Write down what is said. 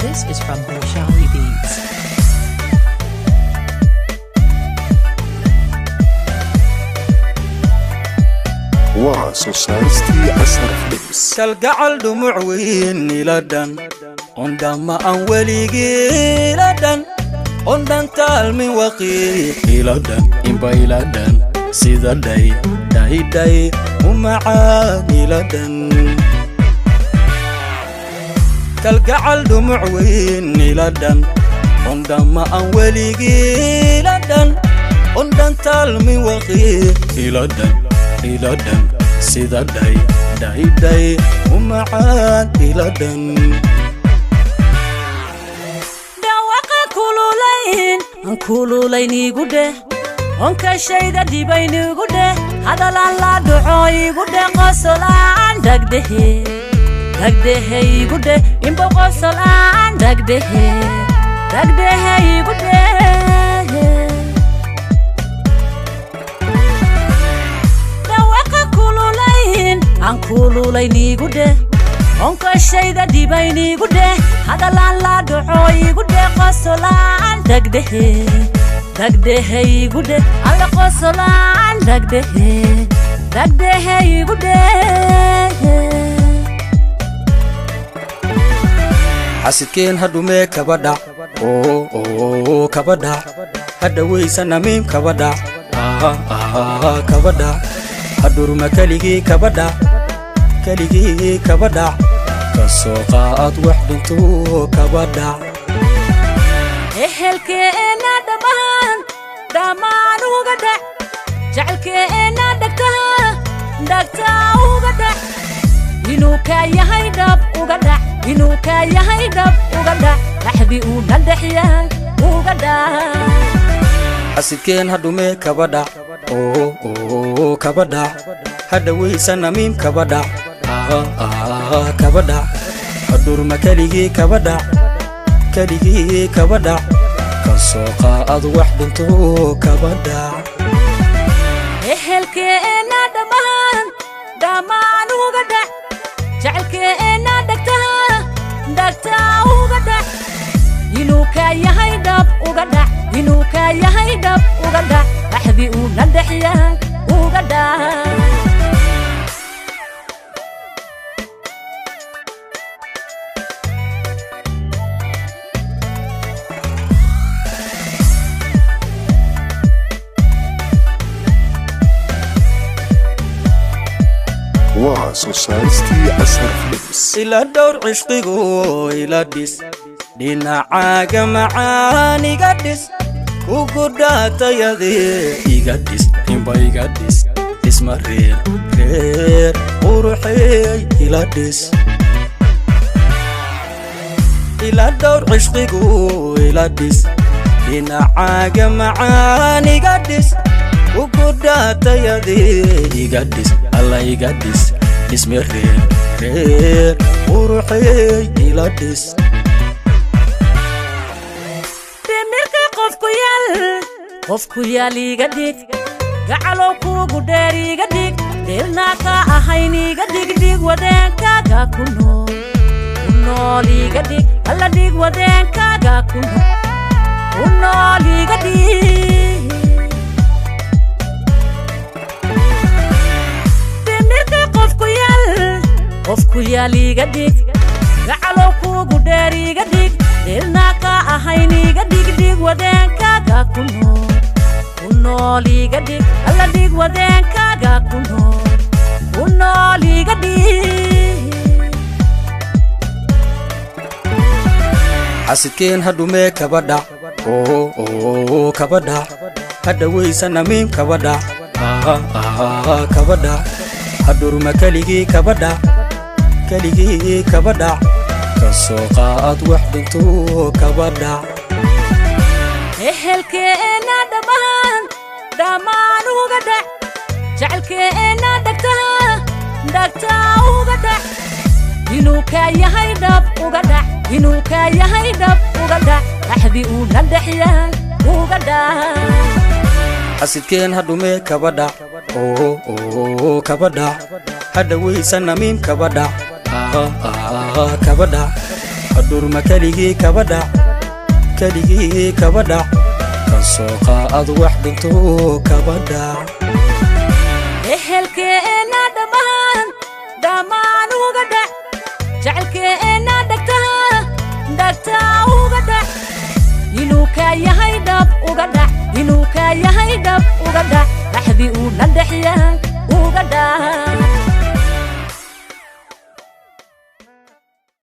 This is from Bolshawi Beats. Waa soo saaristii Asar Films. Kalgacal dhumuc weyn ila dhan ondhamma aan weligii ila dhan ondhan taalmin waqii ila dhan inba ila dhan sida dhay dhaydhay u macaan ila dhan. Kalgacal dhumuc weyn ila dhan ondhamma aan weligii ila dhan ondhan taalmin waqii ila dhan ila dhan sida dhay dhaydhay u macaan ila dhan. Dhawaqa kululayn aan kululayn igu dheh, onkashayda dhibayn igu dheh, hadalaan la dhaco igu dheh, qosolaan dhagdhehe dhagdhehe igu dheh, inba qosolaan dhagdhehe dhagdhehe igu dheh. Dhawaqa kululayn aan kululayn igu dheh, onkashayda dhibayn igu dheh, hadalaan la dhaco igu dheh, qosolaan dhagdhehe dhagdhehe igu dheh, alla qosolaan dhagdhehe dhagdhehe igu dheh. Xasidkeen hadhumee kaba dhac oo kaba dhac, hadhawaysa namiim kaba dhac kaba dhac, hadhurma keligii kaba dhac, keligii kaba dhac, ka soo qaad wax dhintuu kaba dhac. Ehelkeenna dhammaan dhammaan uga dhac, jecelkeenna dhagtaha dhagtaa uga dhac, inuu kaa yahay dhab uga dhac, inuu kaa yahay dhab uga dhac, dhaxdii uu na dhex yahay uga dhac. Xasidkeen hadhumee kaba dhac oo kaba dhac, hadhawaysa namiim kaba dhac kaba dhac, hadhurma keligii kaba dhac, keligii kaba dhac, ka soo qaad wax dhintuu kaba dhac. Ehelkeenna dhammaan dhammaan uga dhac, jecelkeenna dhagtaha dhagtaa uga dhac, inuu kaa yahay dhab uga dhac, inuu kaa yahay dhab uga dhac, dhaxdii uu na dhex yahay uga dhac. Waa soo saaristii Asar Films. Ila dhowr cishqigu ila dhis, dhinacaaga macaan iga dhis, kugu dhaatayadee iga dhis, inba iga dhis, dhisma reer reer quruxeey ila dhis. Ila dhowr cishqigu ila dhis, dhinacaaga macaan iga dhis, kugu dhaatayadee iga dhis, alla iga dhis, dhisme reer reer quruxeey ila dhis. Dhimirka qofku yaal qofku yaal iga dhig, gacalow kuugu dheer iga dhig, dheelnaa ka ahayn iga dhig, dhig wadeenkaaga ku nool ku nool iga dhig, alla dhig wadeenkaaga ku nool ku nool iga dhig. Dhimirka qofku yaal qofku yaal iga dhig, gacalow kuugu dheer iga dhig, dheelnaa ka ahayn iga dhig, dhig wadeenkaaga ku nool ku nool iga dhig, alla dhig wadeenkaaga ku nool ku nool iga dhig. Xasidkeen hadhumee kaba dhac oo kaba dhac, hadhawaysa namiim kaba dhac kaba dhac, hadhurma keligii kaba dhac, keligii kaba dhac, ka soo qaad wax dhintuu kaba dhac. Ehelkeenna dhammaan dhammaan uga dhac, jecelkeenna dhagtaha dhagtaa uga dhac, inuu kaa yahay dhab uga dhac, inuu kaa yahay dhab uga dhac, dhaxdii uu na dhex yahay uga dhac. Xasidkeen hadhumee kaba dhac oo kaba dhac, hadhawaysa namiim kaba dhac kaba dhac, Hadhurma keligii kaba dhac, keligii kaba dhac, ka soo qaad wax dhinto kaba dhac. Ehelkeenna dhammaan dhammaan uga dhac, jecelkeenna dhagtaha dhagtaa uga dhac, inuu kaa yahay dhab uga dhac, inuu kaa yahay dhab uga dhac, dhaxdii uu na dhexyaa uga dhac.